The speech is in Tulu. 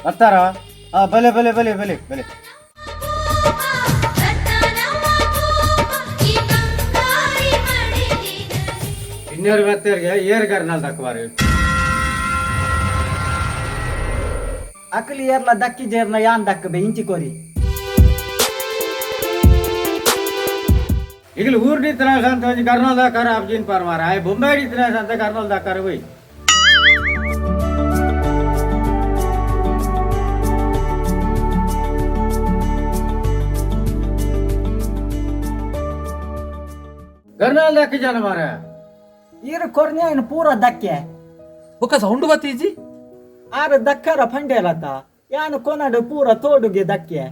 ಬರ್ತಾರ? ಬಲೆ ಬಲೆ ಬಲೆ ಬಲೆ ಬಲೆ. ಇನ್ನೇರು ಬತ್ತೇರಿಗೆ ಏರು ಕರ್ನಾಲ್ ದಕ್ಕವಾರು. ಅಕಲಿ ಏರ್ಲ ದಕ್ಕಿ ಜೇರ್ನ ಯಾನ್ ದಕ್ಕಬೆ ಇಂಚಿ ಕೋರಿ. ಈಗಲೂ ಊರು ಸಂತ ಒಂಜಿ ಕರ್ನಾಲ್ ದಾಕಾರ ಅಬ್ಜಿನ್ ಪಾರ್ ಮಾರ ಆಯ್ ಬೊಂಬೈ ಸಂತ ಕರ್ನಾಲ್ ದಾಕಾರ ಹೋಯ್. ಕರ್ನಾಲ್ ದಕ್ಕಿ ಜನ ಮಾರ. ಈರು ಕೊರ್ನ್ಯಾಯನ್ ಪೂರ ದಕ್ಕೆ. ಬೊಕ್ಕ ಸೌಂಡ್ ಬತ್ತೀಜಿ. ಆರು ದಕ್ಕರ ಫಂಡೇಲತ ಯಾನು ಕೊನಡು ಪೂರ ತೋಡುಗೆ ದಕ್ಕೆ.